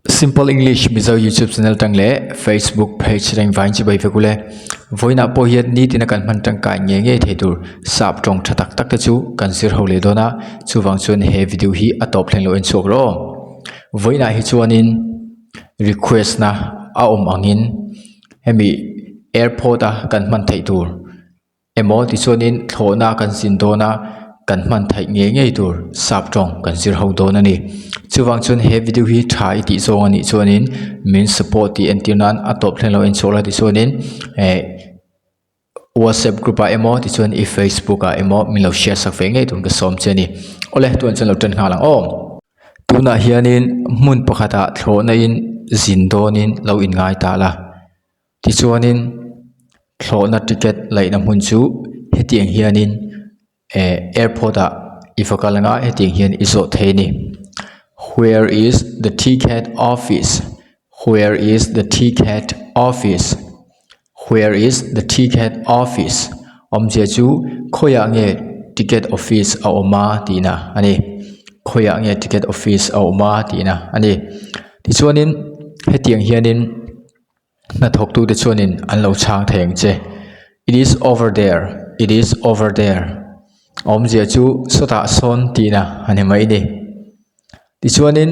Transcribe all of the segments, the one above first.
Simple English Mizo YouTube channel tang leh Facebook page reng vain chi bai vek ule. Vawiinah pawh hian nitin a kan hman tangkai ngei ngei thei tur sap tawng tha tak tak te chu kan zir ho leh dawn a, chuvang chuan he video hi a tawp thleng lo en chhuak rawh aw. Vawiinah hi chuanin request na a awm angin hemi airport a kan hman theih tur Emaw tichuanin thlawhna kan zin dawn a, kan hman theih ngei ngei tur sap tawng kan zir ho dawn a ni. Chuvang chuan he video hi tha i tih zawng a nih chuanin min support tih entir nan a tawp thleng lo en chhuak la tichuanin eh whatsapp group ah emaw tichuan i facebook ah emaw min lo share sak ve ngei tur ka sawm che a ni. Awle tunah chuan lo tan nghal ang aw. Tunah hianin hmun pakhatah thlawhna in zin dawnin lo inngai ta la. Tichuanin thlawhna ticket laihna hmun chu hetiang hianin eh airport ah i va kal anga hetiang hian i zawh thei a ni where is the ticket office where is the ticket office where is the ticket office awmzia chu khawiah nge ticket office a awm a tihna a ni khawiah nge ticket office a awm a tihna a ni tichuanin hetiang hianin. Hnathawktute chuanin an lo chhang thei ang che. It is over there, it is over there. Awmzia chu sawtah sawn tihna a ni mai ni. Tichuanin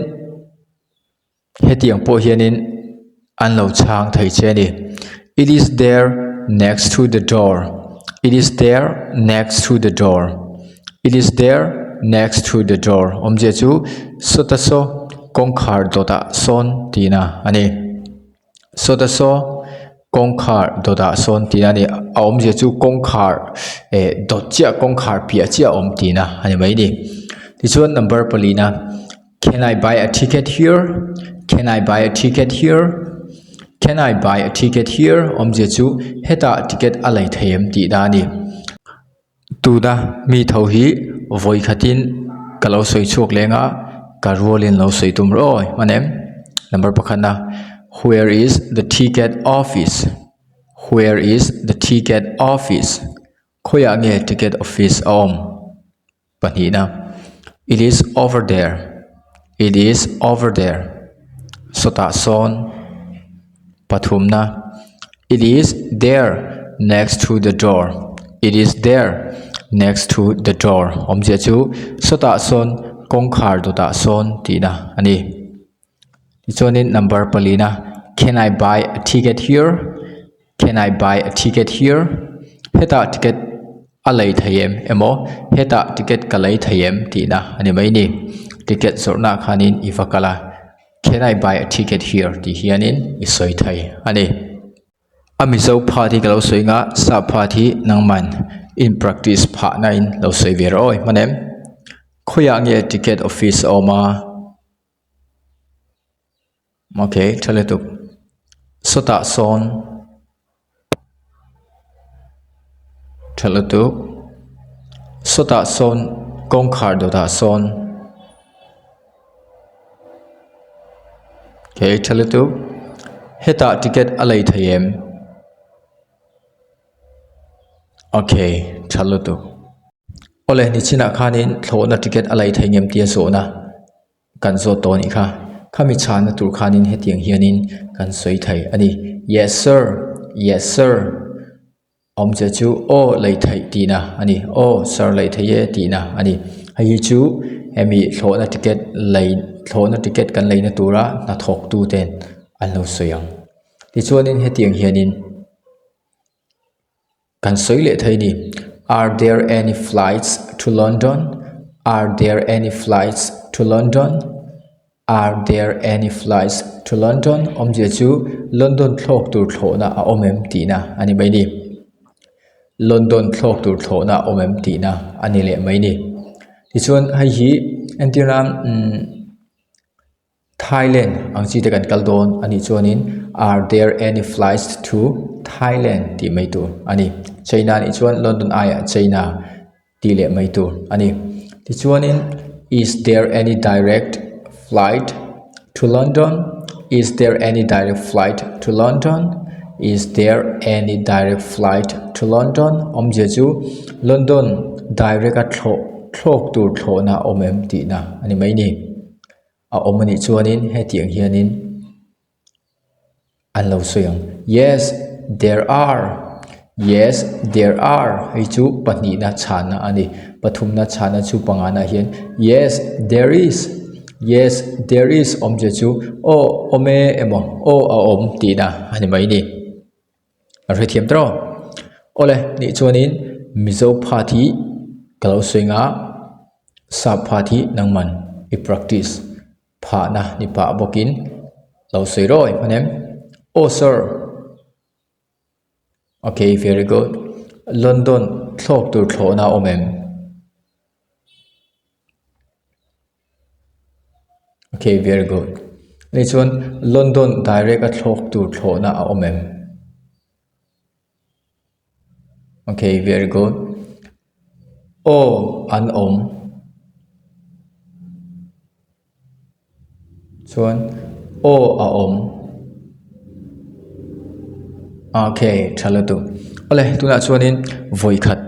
hetiang pawh hianin an lo chhang thei che a ni. It is there next to the door, it is there next to the door, it is there next to the door. Awmzia chu sawta saw kawngkhar dawtah sawn tihna a ni. Sawta saw kawngkhar dawtah sawn tihna a ni a awmzia chu kawngkhar eh dawt chiah kawngkhar piah chiah a awm tihna a ni mai a ni tichuan number palina can I buy a ticket here can I buy a ticket here can I buy a ticket here awmzia chu hetah ticket a lei thei em tih na a ni. Tuna mi tho hi vawi khatin ka lo sawi chhuak leng a ka rualin lo sawi tum rawh aw hman em number pakhat a where is the ticket office where is the ticket office khawiah nge ticket office a awm pahnihna it is over there it is over there sawtah sawn pathumna it is there next to the door it is there next to the door awmzia chu sawtah sawn kawngkhar dawtah sawn tihna a ni tichuanin number palina can I buy a ticket here can I buy a ticket here hetah ticket a lei thei em emaw hetah ticket ka lei thei em tihna a ni mai a ni ticket zawrhna ah khanin i va kal a. Can I buy a ticket here tih hianin i sawi thei a ni. A Mizo phat hi ka lo sawi nga sap phat hi nangman in practice phah na in lo sawi ve rawh awi hman em. Khawiah nge ticket office a awm a? Okay tha lutuk. Sawtah sawn tha lutuk sawtah sawn kawngkhar dawtah sawn okay tha lutuk hetah ticket a lei thei em okay tha lutuk awle nichinah khanin thlawhna ticket a lei thei ngem tia zawhna. Kan zawt tawh anih kha. Khami chhana tur khanin hetiang hianin kan sawi thei a ni. Yes sir, yes sir. Awmzia chu aw lei theih tihna a ni. Aw sir lei thei e tihna a ni. Hei hi chu hemi thlawhna ticket lei thlawhna ticket kan leina tura hnathawk tuten an lo sawi ang. Tichuanin hetiang hianin. Kan sawi leh thei ni. Are there any flights to London? Are there any flights to London? Are there any flights to London? Awmzia chu London thlawk tur thlawhna a awm em tihna a ni mai ni. London thlawk tur thlawhna a awm em tihna a ni leh mai ni. Tichuan hei hi entir nan umm. Thailand ang chi te kan kal dawn a nih chuanin are there any flights to Thailand tih mai tur a ni. China nih chuan London aiah China tih leh mai tur a ni. Tichuanin is there any direct flight to London is there any direct flight to London is there any direct flight to London awmzia chu London direct a thlawh thlawk tur thlawhna a awm em tihna a ni mai ni. A awm anih chuanin hetiang hianin an lo sawi ang. Yes, there are. Yes, there are. Hei chu pahnihna chhanna a ni. Pathumna chhanna chu pangana hian yes, there is. Yes, there is awmzia chu aw awm e emaw aw a awm tihna a ni mai ni. A hrethiam tawh. Awle nih chuanin Mizo phat hi ka lo sawi nga sap phat hi nangman i practice phahna ni pah bawkin lo sawi rawi hman em. Aw sir. Okay very good. London thlawk tur thlawhna a awm em? Okay very good. Ani chuan London direct a thlawk tur thlawhna a awm em? Okay very good. Aw an awm. Chuan aw a awm. Okay tha lutuk. Awle tunah chuanin vawi khat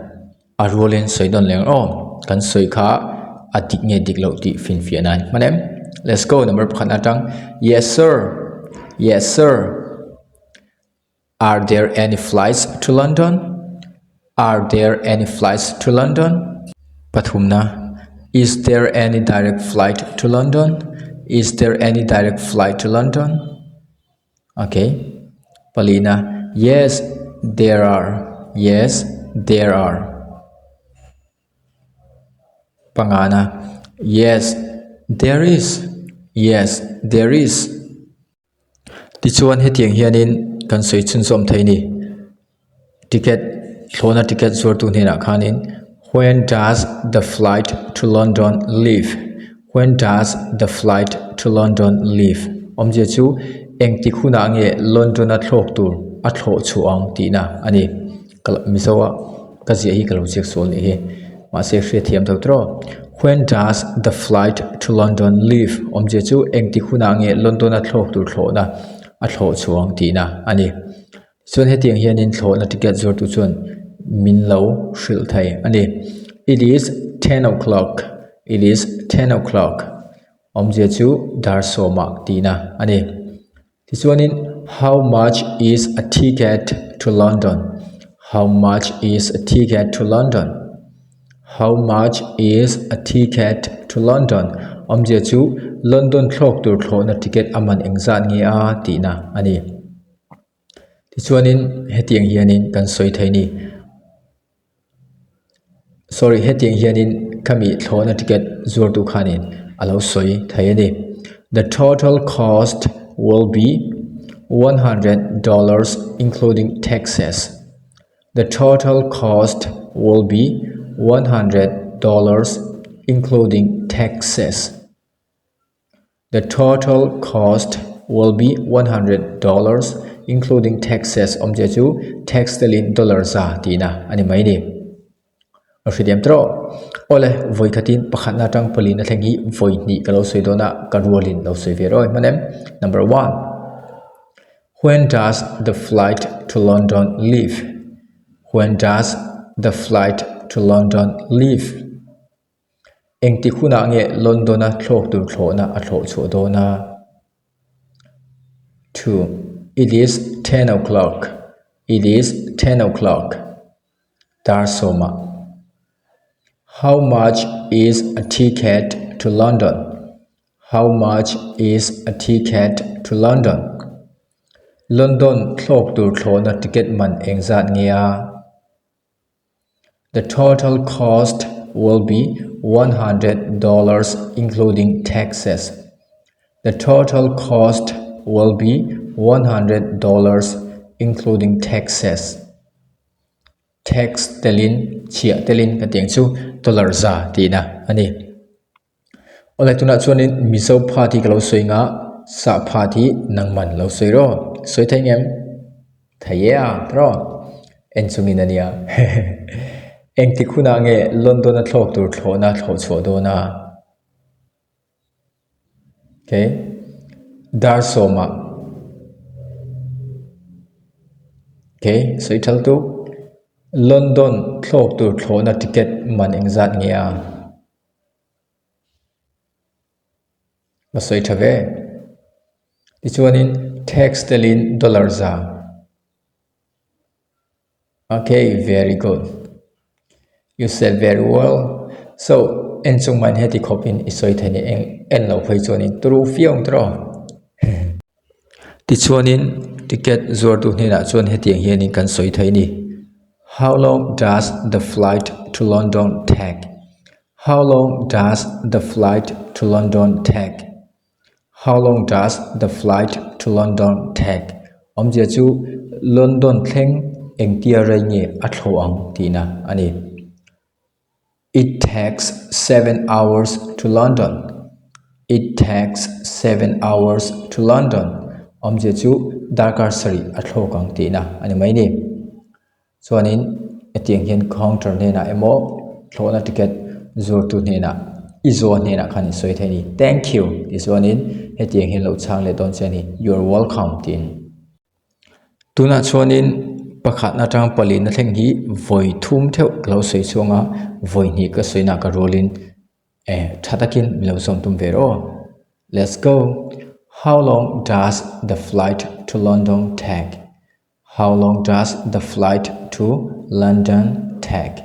a rualin sawi dawn leh ang aw kan sawi kha a dik nge dik loh tih finfiah nan hman em let's go number pakhat atang yes sir yes sir are there any flights to London are there any flights to London pathumna is there any direct flight to London is there any direct flight to London Okay palina yes there are yes there are pangana yes there is yes there is tichuan hetiang hianin kan sawi chhunzawm thei a ni ticket thlawhna ticket zuartu hnenah khanin when does the flight to London leave when does the flight to London leave awmzia chu engtik hunah nge London a thlawk tur a thlawh chhuah ang tihna a ni ka mizo a ka ziah hi ka lo ziak sual nih hi mahse hriatthiam tho tawh when does the flight to London leave awmzia chu engtik hunah nge London a thlawk tur thlawhna a thlawh chhuah ang tihna a ni. Chuan hetiang hianin thlawhna ticket zuartu chuan min lo hrilh thei a ni. It is ten o'clock, it is ten o'clock awmzia chu dar sawmah tihna a ni. Tichuanin how much is a ticket to London, how much is a ticket to London, how much is a ticket to London awmzia chu London thlawk tur thlawhna ticket a man engzat nge a tihna a ni. Tichuanin hetiang hianin kan sawi thei a ni sorry hetiang hianin khami thlawhna ticket zuartu khanin a lo sawi thei a ni the total cost will be $100 including taxes the total cost will be $100 including taxes. The total cost will be $100 including taxes awmzia chu tax telin dollar za tihna a ni mai ni. A hrethiam tawh awle vawi khatin pakhatna atang palina thleng hi vawi hnih ka lo sawi dawn a ka rualin lo sawi ve rawih hman em. Number one, When does the flight to London leave? When does the flight to London leave? Engtik hunah nge London-a thlawk tur thlawhna a thlawh chhuah dawn a? 2. It is 10 o'clock. It is 10 o'clock. Dar sawmah. How much is a ticket to London? How much is a ticket to London? London thlawk tur thlawhna ticket man engzat nge a? The total cost will be $100 including taxes. The total cost will be $100 including taxes. Tax telin, chhiah telin ka tiang chu dollar za tihna a ni. Awle tunah chuanin Mizo phat hi ka lo sawi nga sah phat hi nangman lo sawi rawh sawi thei ngem thei e a tawh en chungin a nia engtik hunah nge London a thlawk tur thlawhna thlawh chhuah dawn a okay dar sawmah okay sawi thal tuk London thlawk tur thlawhna ticket man engzat nge a. Va sawi tha ve. Tichuanin tax telin dollar za. Okay, very good. You said very well. So, en chung man heti khawpin i sawi thei ni eng en lo phei chuanin turu fiau ang tawh. Tichuanin ticket zuartu hnenah chuan hetiang hianin kan sawi thei ni. How long does the flight to London take? How long does the flight to London take? How long does the flight to London take? Awmzia chu London thleng engtia rei nge a thlawh ang tihna a ni. It takes seven hours to London. It takes seven hours to London. Awmzia chu darkar sarih a thlawk ang tihna a ni mai ni. Chuanin hetiang hian counter hnenah emaw thlawhna ticket zuartu hnenah i zaw hnenah khan i sawi thei a ni thank you tih chuanin hetiang hian lo chhang leh dawn che a ni you are welcome tiin. Tunah chuanin pakhatna atang palina thleng hi vawi thum theuh ka lo sawi chhuang a vawi hnih ka sawi nak a rualin eh tha takin min lo zawm tum ve rawh aw let's go how long does the flight to London take? How long does the flight to London take?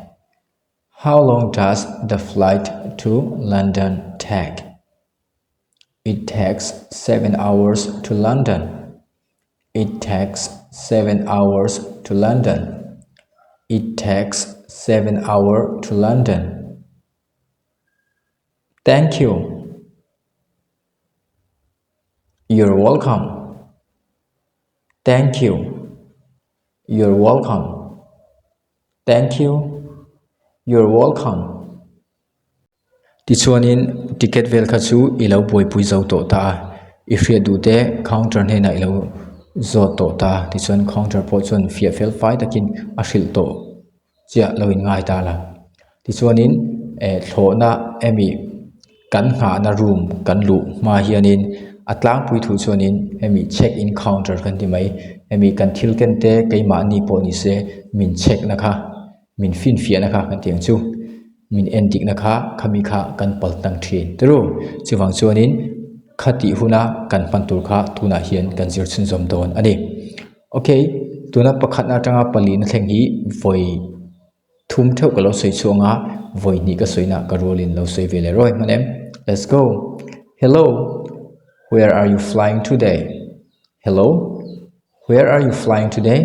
How long does the flight to London take? It takes 7 hours to London. It takes 7 hours to London. It takes 7 hours to London. Thank you. You're welcome. Thank you. You're welcome. Thank you. You're welcome. Tichuanin ticket vel kha chu i lo buaipui zo tawh ta a, i hriat duh te counter hnenah i lo zawt tawh ta a, tichuan counter pawh chuan fiah fel fai takin a hrilh tawh chiah lo in ngai ta la. Tichuanin eh thlawhna emi kan nghahna room kan luh hma hianin a tlangpui thu chuanin hemi check in counter kan ti mai hemi kan thil ken te keimahni pawh ni se min check na kha min finfiahna kha kan tih ang chu min en dikna kha khami kha kan pal tlang thin turu chuvang chuanin khatih huna kan hman tur kha tunah hian kan zir chhunzawm dawn a ni. Okay tuna pakhatna atanga palina thleng hi vawi thum theuh ka lo sawi chhuang a vawi hnih ka sawi na ka rualin lo sawi ve leh rawih hman em let's go hello where are you flying today hello where are you flying today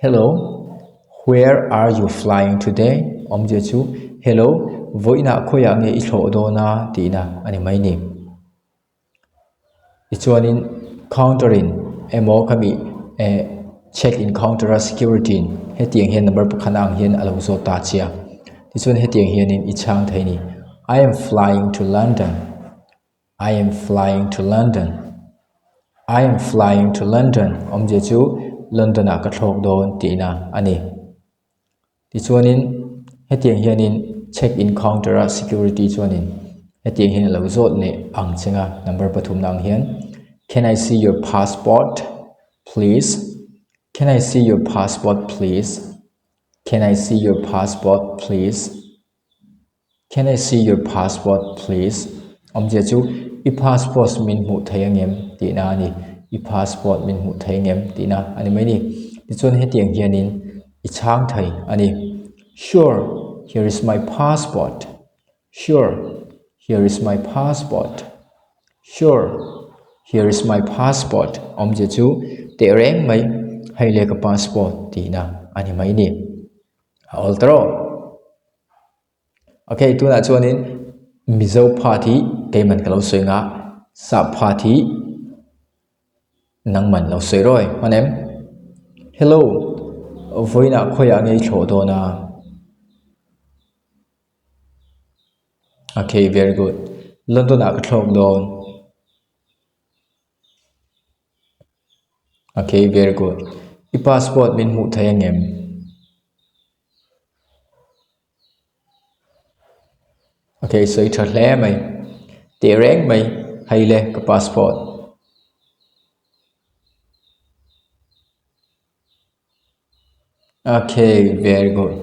hello where are you flying today awmzia chu hello vawiinah khawiah nge i thlawh dawn a tihna a ni mai ni. Tichuanin counter in emaw khami eh check in counter a security in hetiang hian number pakhat ang hian a lo zawt ta che a tichuan hetiang hianin i chhang thei a ni I am flying to London I am flying to London I am flying to London awmzia chu London ah ka thlawk dawn tihna a ni. Tichuanin hetiang hianin check in counter a security chuanin hetiang hian a lo zawt leh ang cheng a number pathumna ang hian can I see your passport please can I see your passport please can I see your passport please Can I see your passport please? Awmzia chu i passport min hmuh thei angem tihna a ni. I passport min hmuh thei angem tihna a ni mai ni. Tichuan hetiang hianin i chhang thei a ni. Sure, here is my passport. Sure, here is my passport. Sure, here is my passport. Awmzia chu teh reng mai hei le ka passport tihna a ni mai ni. A awl ta rawh. Okay tunah chuanin Mizo part hi keiman ka lo sawi ang a sap part hi nangman lo sawi rawih hman em hello vawiinah khawiah nge i thlawh dawn a okay very good London ah ka thlawk dawn okay very good i passport min hmuh thei angem. Okay sawi tha hle mai teh reng mai hei le ka passport. Okay very good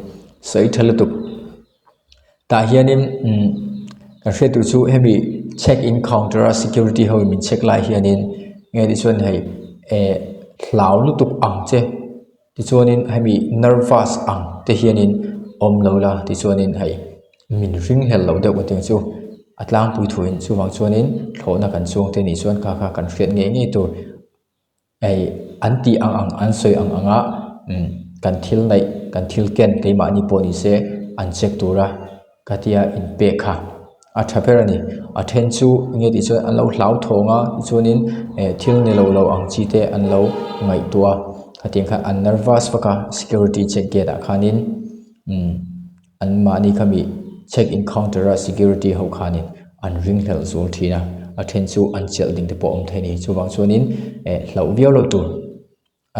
sawi tha lutuk tah hianin umm kan hriat tur chu hemi. Check in counter a security ho in min check lai hianin nge ni chuan hei eh hlau lutuk ang che tichuanin hemi nervous ang te hianin awm lo la tichuanin hei min ring hlel loh deuh ang chu a tlangpui thuin chuvang chuanin thlawhna kan chuang te nih chuan kha kha kan hriat ngei ngei tur. Hei an tih ang ang an sawi ang ang a umm kan thil neih kan thil ken keimahni pawh ni se an check tur a ka tia inpek kha a tha ber a ni a then chu enge tih chuan an lo hlauthawng a tichuanin eh thil ni lo lo ang chi te an lo ngaihtuah a khatiang khan an nervous vak a security check gate ah khanin umm. An mahni kha mi check in counter a security ho khanin an ringhlelh zual thin a, a then chu an chelh ding te pawh a awm thei a ni. Chuvang chuanin eh hlauh viau loh tur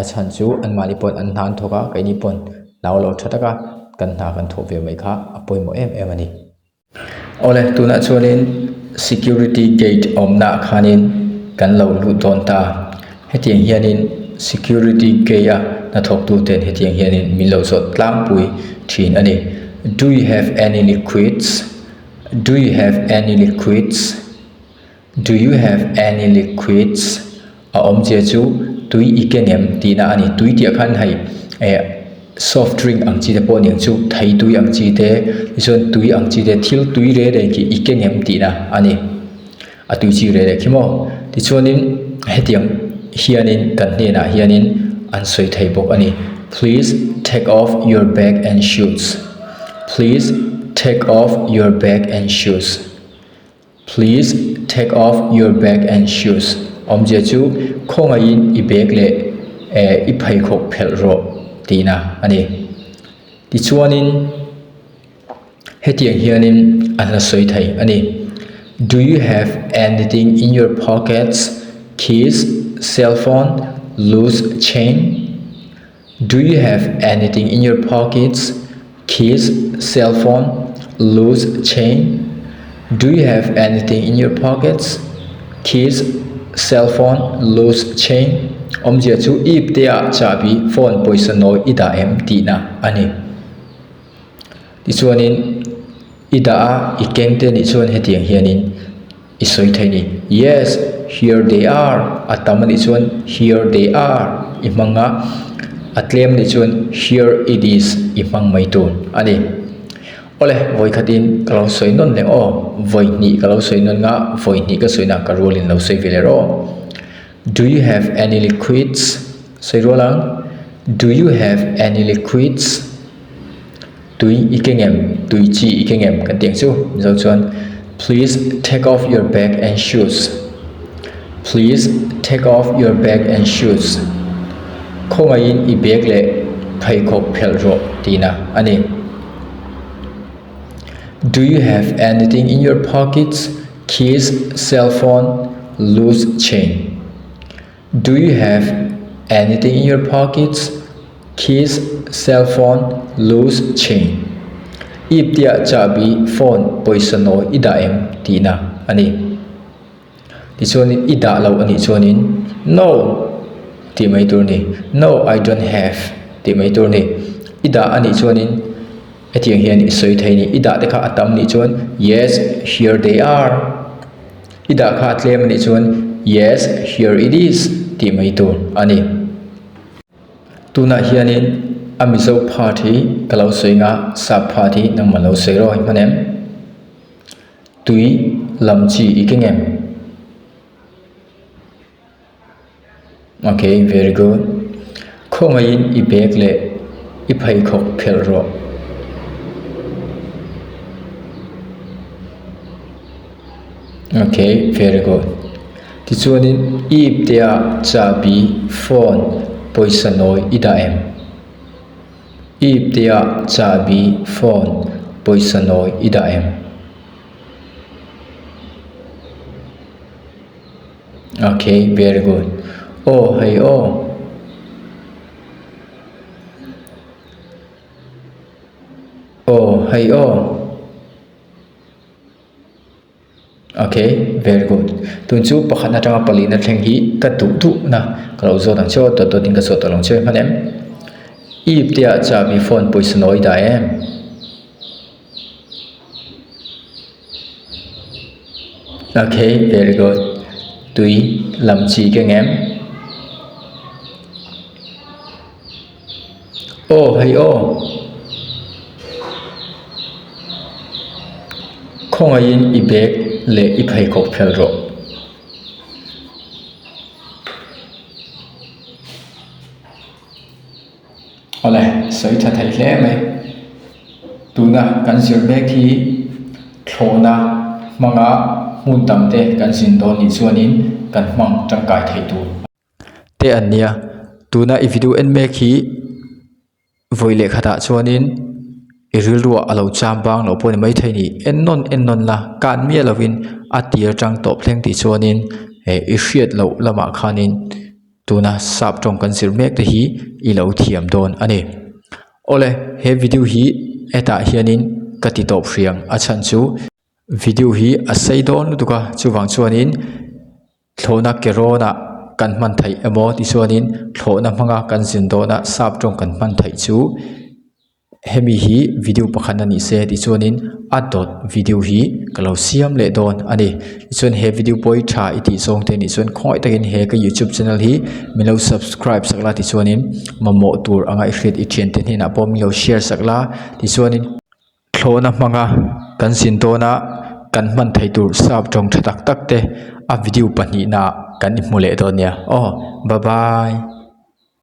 a chhan chu an mahni pawn an hna an thawk a, keini pawn hlau lo tha taka kan hna kan thawh ve mai kha a pawimawh em em a ni. Awle tunah chuanin security gate awmna ah khanin kan lo lut dawn ta. Hetiang hianin security gate a hnathawktu ten hetiang hianin min lo zawt tlangpui thin a ni. Do you have any liquids? Do you have any liquids? Do you have any liquids? A awmzia chu tui i keng em tihna a ni. Tui tih ah khan hei eh soft drink ang chi te pawh a ni ang chu thei tui ang chi te tichuan tui ang chi te thil tui reng reng khi i keng em tihna a ni. A tui chi reh leh khi maw? Tichuanin hetiang hianin kan hnenah hianin an sawi thei bawk a ni. Please take off your bag and shoes. Please take off your bag and shoes. Please take off your bag and shoes. Awmzia chu khawngaihin i bag leh eh i pheikhawk phelh rawh tihna a ni. Tichuanin. Hetiang hianin an la sawi thei a ni. Do you have anything in your pockets, keys, cell phone, loose chain? Do you have anything in your pockets, keys, cell phone, loose chain? Do you have anything in your pockets, keys, cell phone, loose chain? Awmzia chu ip te ah chahbi, phone, pawisa nawi i dah em tihna a ni. Tichuanin i dah a, i keng te nih chuan hetiang hianin i sawi thei a ni. Yes, here they are a tam a nih chuan here they are i hmang a, a tlem a nih chuan here it is i hmang mai tur a ni. Awle, vawi khatin ka lo sawi nawn leh aw, vawi hnih ka lo sawi nawn nga, vawi hnih ka sawi na ka rualin lo sawi ve leh rawh. Do you have any liquids? Sawi rual ang. Do you have any liquids? Tui i keng em? Tui chi i keng em? Kan tih ang chu. Mizo chuan Please take off your bag and shoes. Please take off your bag and shoes. Khawngaihin i bag leh pheikhawk phelh rawh tihna a ni. Do you have anything in your pockets? Keys, cell phone, loose chain. Do you have anything in your pockets? Keys, cell phone, loose chain. Ip tia chahbi, phone, pawisa nawi i dah em tihna a ni. Tichuanin i dah lo a nih chuanin No tih mai tur a ni. No, I don't have tih mai tur a ni. I dah a nih chuanin hetiang hian i sawi thei a ni. I dah te kha a tam nih chuan Yes, here they are. I dah kha a tlem a nih chuan Yes, here it is tih mai tur a ni. Tunah hianin a Mizo part hi ka lo sawi nga, sap part hi nangmah lo sawi rawh hman em? Tui lam chi i keng em? Okay, very good. Khawngaihin i bag leh i pheikhawk phelh rawh. Okay, very good. Tichuanin i ipte ah chahbi, phone, pawisa nawi i dah em? I ipte ah chahbi, phone, pawisa nawi i dah em? Okay, very good. Aw, hei aw. Aw, hei aw. Okay, very good. Tun chu pakhat atanga palina thleng hi ka duh duh na ka lo zawt ang che aw, dawt dawt in ka zawt tawh lo ang che hman em? I ipte ah chahbi phone pawisa nawi dah em? Okay, very good. Tui lam chi keng em? Aw, hei aw. Khawngaihin i bag leh i pheikhawk phel rawh. Awle, sawi tha thei hle mai. Tuna kan zir mek hi thlawhna hmanga hmun tam te kan zin dawn nih chuanin kan hmang tangkai thei tur te an nia. Tuna i video en mek hi vawi leh khatah chuanin i rilruah a lo cham bang loh pawh a ni maithei a ni. En nawn en nawn la kan miah lovin a tir atang tawp thleng tih chuanin eh i hriat loh lamah khanin. Tuna sap tawng kan zir mek te hi i lo thiam dawn a ni. Awle, he video hi hetah hianin ka ti tawp hriang a chhan chu video hi a sei dawn lutuk a, chuvang chuanin thlawhna ke rawnah kan hman theih emaw tichuanin thlawhna hmanga kan zin dawna sap tawng kan hman theih chu Hemi hi video pakhat a ni se tichuanin a dawt video hi ka lo siam leh dawn a ni tichuan he video pawh hi tha i tih zawng te a nih chuan khawngaih takin he ka youtube channel hi min lo subscribe sak la tichuanin mamawh tur anga i hriat i thiante hnenah pawh min lo share sak la tichuanin thlawhna hmanga kan zin dawna kan hman theih tur sap tawng tha tak tak te a video pahnihnaah kan inhmu leh dawn nia aw bye bye.